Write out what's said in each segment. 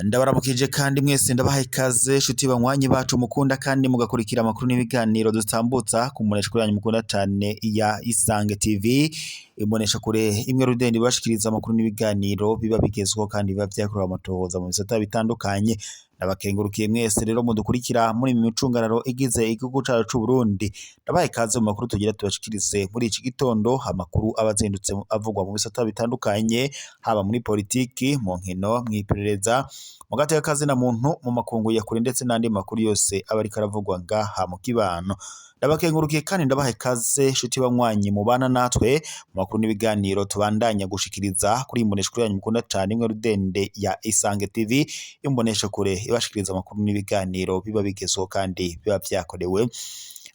Ndabaramukije kandi mwese ndabaha ikaze shuti banywanyi bacu mukunda kandi mugakurikira amakuru n'ibiganiro dutambutsa ku mboneshakure yanyu mukunda cane ya Isange TV, imboneshakure imwe rudende ibashikiriza amakuru n'ibiganiro biba bigezweho kandi biba vyakorewe amatohoza mu bisata bitandukanye. Ndabakengurukiye mwese rero mudukurikira muri micungararo igize igihugu cacu c'Uburundi. Ndabaha ikaze mu makuru tugira tubashikirize muri iki gitondo, amakuru aba azindutse avugwa mu bisata bitandukanye, haba muri politiki, mu nkino, mw'iperereza, mu gateka kazina muntu, mu makungu ya kure ndetse n'andi makuru yose aba ariko aravugwa ngaha mu kibano. Ndabakengurukiye kandi ndabaha ikaze nshuti banywanyi mubana natwe mu makuru n'ibiganiro tubandanya gushikiriza kuri iyi mboneshakure yanyu mukunda cane imwe rudende ya Isange TV, imboneshakure ibashikiriza amakuru n'ibiganiro biba bigezweho kandi biba vyakorewe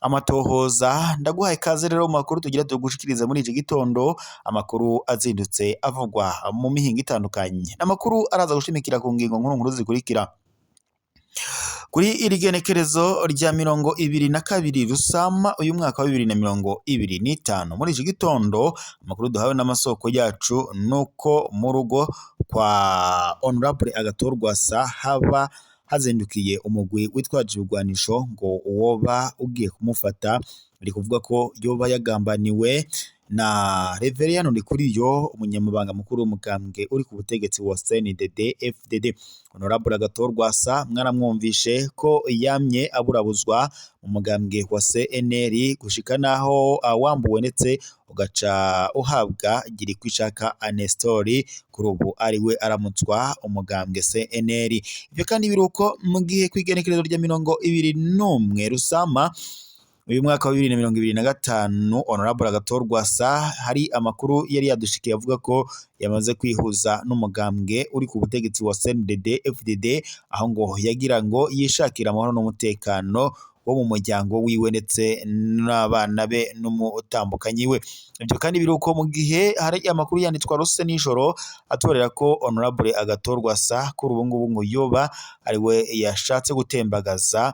amatohoza. Ndaguhaye ikaze rero mu makuru tugira tugushikirize muri iki gitondo, amakuru azindutse avugwa mu mihingo itandukanye. Amakuru araza gushimikira ku ngingo nkuru nkuru zikurikira. Kuri iri genekerezo rya 22 Rusama uyu mwaka wa 2025, muri iki gitondo amakuru duhawe n'amasoko yacu nuko mu rugo kwa Honorable Agathon Rwasa haba hazindukiye umugwi witwaje ibigwanisho ngo woba ugiye kumufata, biri kuvuga ko yoba yagambaniwe na Reverien Ndikuriyo, umunyamabanga mukuru w'umugambwe uri ku butegetsi wa CNDD FDD. Honorable Agathon Rwasa mwaramwumvishe ko yamye aburabuzwa mu mugambwe wa CNL gushika naho awambuwe ndetse ugaca uhabwa Girkwishaka Anestori, kuri ubu ariwe aramutswa umugambwe CNL. Ivyo kandi biruko mu gihe kw'igenekerezo rya 21 Rusama uyu mwaka wa 2025, Honorable Agathon Rwasa hari amakuru yari yadushikiye avuga ko yamaze kwihuza n'umugambwe uri ku butegetsi wa CNDD FDD, aho ngo yagira ngo yishakira amahoro n'umutekano wo mu muryango wiwe ndetse n'abana be n'umutambukanyi we. Ivyo kandi biruko mu gihe hari amakuru yanditswe ruse nijoro atorera ko Honorable Agathon Rwasa kuri ubu ngubu ngo yoba ariwe yashatse gutembagaza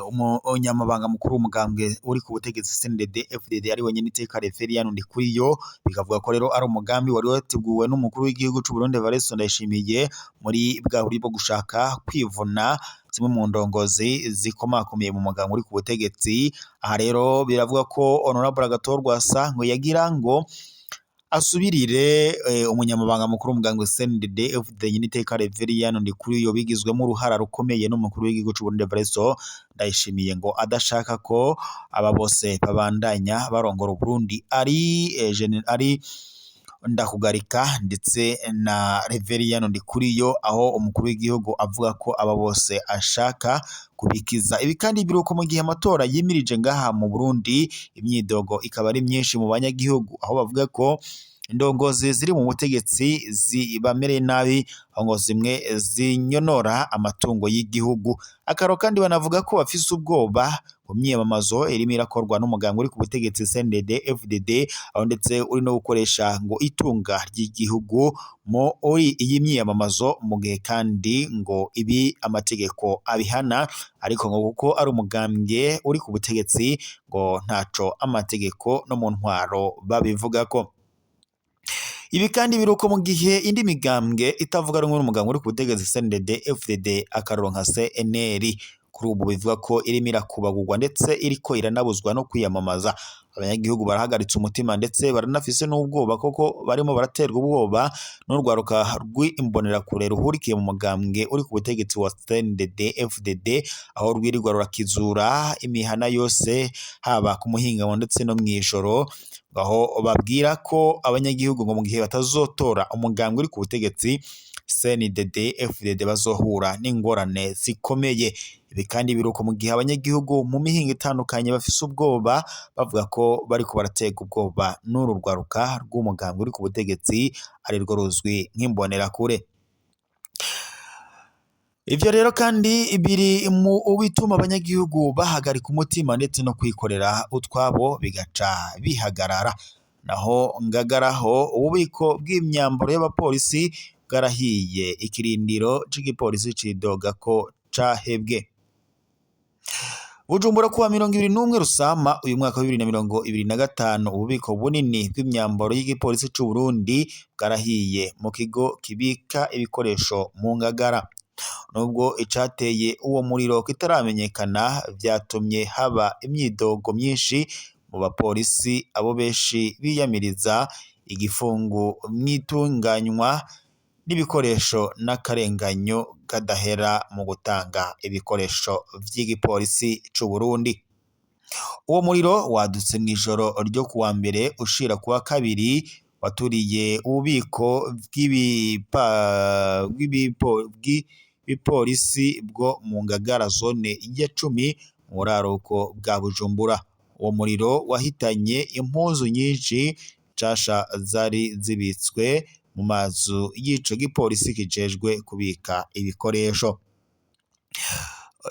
umunyamabanga mukuru w'umugambwe uri ku butegetsi CNDD FDD ari we nyene iteka Reverien Ndikuriyo. Bikavuga ko rero ari umugambi wari wateguwe n'umukuru w'igihugu c'u Burundi Evariste Ndayishimiye muri bwa buryo bwo gushaka kwivuna zimwe mu ndongozi zikomakomeye mu mugambwe uri ku butegetsi. Aha rero biravuga ko Honorable Agathon Rwasa ngo yagira ngo asubirire umunyamabanga mukuru w'umugambwe CNDD FDD nyene iteka Reverien Ndikuriyo, bigizwemo uruhara rukomeye n'umukuru w'igihugu c'u Burundi Evariste Ndayishimiye, ngo adashaka ko aba bose babandanya barongora Uburundi ari ari Ndakugarika ndetse na Reverien Ndikuriyo, aho umukuru w'igihugu avuga ko aba bose ashaka kubikiza. Ibi kandi biruko mu gihe amatora yimirije ngaha mu Burundi, imyidogo ikaba ari myinshi mu banyagihugu, aho bavuga ko indongozi ziri mu butegetsi zibamereye nabi, aho ngo zimwe zinyonora amatungo y'igihugu. Akaro kandi banavuga ko bafise ubwoba mu myiyamamazo irimo irakorwa n'umugambwe uri ku butegetsi CNDD FDD, aho ndetse uri no gukoresha ngo itunga ry'igihugu muri iyi myiyamamazo, mu gihe kandi ngo ibi amategeko abihana, ariko ngo kuko ari umugambwe uri ku butegetsi ngo ntaco amategeko no mu ntwaro babivugako. Ibi kandi biruko mu gihe indi migambwe itavuga rumwe n'umugambwe uri ku butegetsi CNDD FDD, akaroro nka CNL, kuri ubu bivuga ko irimo irakubagurwa ndetse iriko iranabuzwa no kwiyamamaza. Abanyagihugu barahagaritse umutima ndetse baranafise n'ubwoba, koko barimo baraterwa ubwoba n'urwaruka rw'imbonerakure ruhurikiye mu mugambwe uri ku butegetsi wa CNDD FDD, aho rwirirwa rurakizura imihana yose haba ku muhingamo ndetse no mw'ijoro, aho babwira ko abanyagihugu ngo mu gihe batazotora umugambwe uri ku butegetsi CNDD FDD bazohura n'ingorane zikomeye. Ibi kandi biruko mu gihe abanyagihugu mu mihingo itandukanye bafise ubwoba, bavuga ko bariko baraterwa ubwoba n'uru rwaruka rw'umugambwe uri ku butegetsi arirwo ruzwi nk'imbonerakure. Ivyo rero kandi biri mu bituma abanyagihugu bahagarika umutima ndetse no kwikorera utwabo bigaca bihagarara. Naho Ngagaraho ububiko bw'imyambaro y'abapolisi bwarahiye, ikirindiro c'igipolisi cidoga ko cahebwe. Bujumbura kuwa 21 Rusama uyu mwaka wa 2025, ububiko bunini bw'imyambaro y'igipolisi c'u Burundi bwarahiye mu kigo kibika ibikoresho mu Ngagara. Nubwo icateye uwo muriro kitaramenyekana, vyatumye haba imyidogo myinshi mu bapolisi, abo benshi biyamiriza igifungu mw'itunganywa n'ibikoresho n'akarenganyo kadahera mu gutanga ibikoresho vy'igipolisi c'u Burundi. Uwo muriro wadutse mw'ijoro ryo kuwa mbere ushira kuwa kabiri, waturiye ububiko bw'ibipolisi bwo mu Ngagara zone ya 10 mu buraruko bwa Bujumbura. Uwo muriro wahitanye impuzu nyinshi nshasha zari zibitswe mu mazu y'ico gipolisi kijejwe kubika ibikoresho.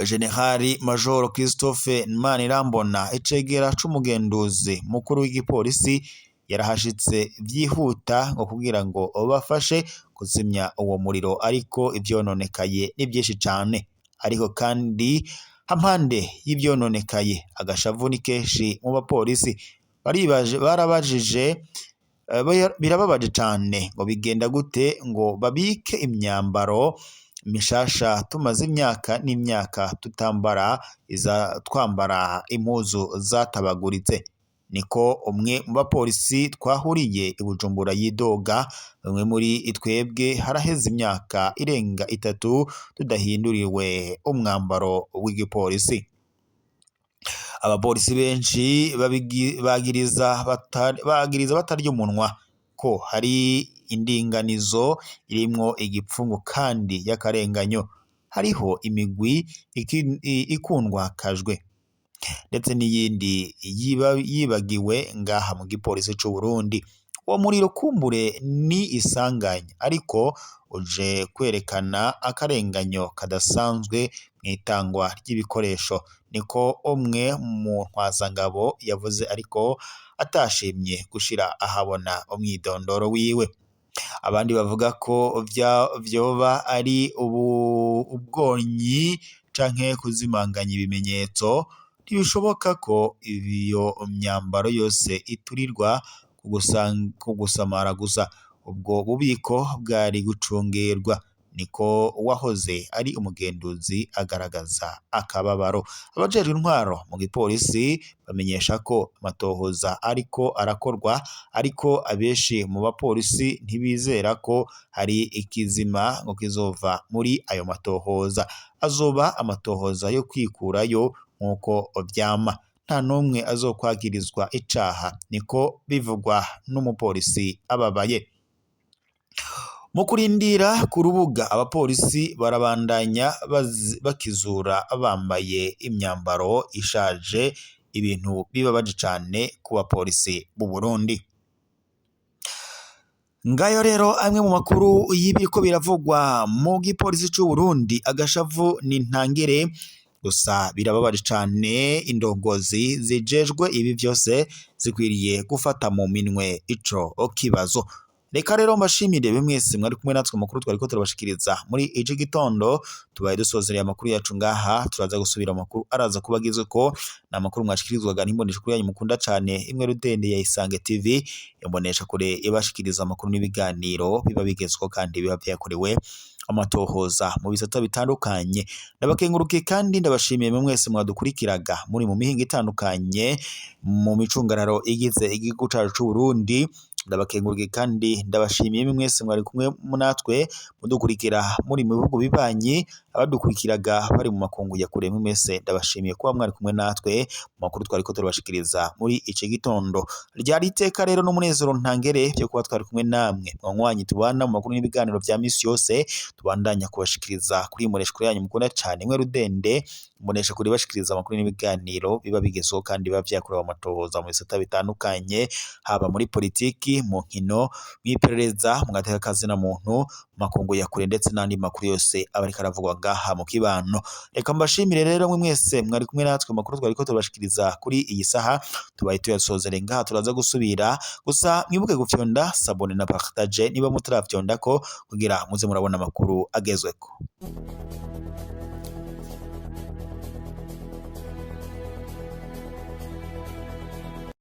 Generali Major Christophe Manirambona, icegera c'umugenduzi mukuru w'igipolisi, yarahashitse vyihuta ngo kugira ngo bafashe kuzimya uwo muriro, ariko ivyononekaye ni vyinshi cane. Ariko kandi hampande y'ivyononekaye, agashavu ni kenshi mu bapolisi. Barabajije, birababaje cane ngo bigenda gute ngo babike imyambaro mishasha tumaze imyaka n'imyaka tutambara iza twambara impuzu zatabaguritse. Niko umwe mu bapolisi twahuriye i Bujumbura yidoga. Bamwe muri twebwe haraheze imyaka irenga 3 tudahinduriwe umwambaro w'igipolisi. Abapolisi benshi bagiriza batarya umunwa ko hari indinganizo irimwo igipfungu kandi y'akarenganyo. Hariho imigwi ikundwakajwe ndetse n'iyindi yibagiwe ngaha mu gipolisi c'u Burundi. Uwo muriro kumbure ni isanganya, ariko uje kwerekana akarenganyo kadasanzwe mw'itangwa ry'ibikoresho, niko umwe mu ntwazangabo yavuze, ariko atashimye gushira ahabona umwidondoro wiwe. Abandi bavuga ko vyoba ari ubwonyi canke kuzimanganya ibimenyetso. Ntibishoboka ko iyo myambaro yose iturirwa ku gusamara gusa. Ubwo bubiko bwari gucungerwa, niko uwahoze ari umugenduzi agaragaza akababaro. Abajejwe intwaro mu gipolisi bamenyesha ko amatohoza ariko arakorwa, ariko abenshi mu bapolisi ntibizera ko hari ikizima ngo kizova muri ayo matohoza. Azoba amatohoza yo kwikurayo nk'uko vyama, nta n'umwe azokwagirizwa icaha, niko bivugwa n'umupolisi ababaye. Mu kurindira ku rubuga, abapolisi barabandanya bakizura bambaye imyambaro ishaje, ibintu bibabaje cane ku bapolisi b'u Burundi. Ngayo rero amwe mu makuru y'ibiriko biravugwa mu gipolisi c'u Burundi. Agashavu ni ntangere, gusa birababaje cane. Indongozi zijejwe ibi vyose zikwiriye gufata mu minwe ico kibazo. Reka rero mbashimire mwese mwari kumwe natwe amakuru twariko turabashikiriza muri iki gitondo. Tubaye dusozereye amakuru yacu ngaha, turaza gusubira amakuru araza kuba agezweko. Ni amakuru mwashikirizwaga n'imboneshakure yanyu mukunda cane imwe rudende ya Isange TV, imboneshakure ibashikiriza amakuru n'ibiganiro biba bigezweho kandi biba vyakorewe amatohoza mu bisata bitandukanye. Ndabakengurukiye kandi ndabashimiye mwese mwadukurikiraga muri mu mihingo itandukanye mu micungararo igize igihugu cacu c'u Burundi. Ndabakengurukiye kandi ndabashimiye mwese mwari kumwe natwe mudukurikira muri mu bihugu bibanyi, abadukurikiraga bari mu makungu ya kure, mwese ndabashimiye kuba mwari kumwe natwe mu makuru twariko turabashikiriza muri ici gitondo. Ryari iteka rero n'umunezero ntangere byo kuba twari kumwe namwe mwanywanyi tubana mu makuru n'ibiganiro vya misi yose tubandanya kubashikiriza kuri imbonesha yanyu mukunda cane mwe rudende, imbonesha kuri bashikiriza amakuru n'ibiganiro biba bigezweho kandi biba vyakorewe amatohoza mu bisata bitandukanye, haba muri politiki, mu nkino, mw'iperereza, mu gateka kazina muntu, mu makungu ya kure ndetse n'andi makuru yose aba ariko aravugwa ngaha mu kibano. Reka mbashimire rero mwe mwese mwari kumwe natwe amakuru twariko turabashikiriza kuri iyi saha. Tubaye tuyasozere ngaha, turaza gusubira. Gusa mwibuke gufyonda sabone na partage niba mutaravyondako kugira muze murabona amakuru agezweko.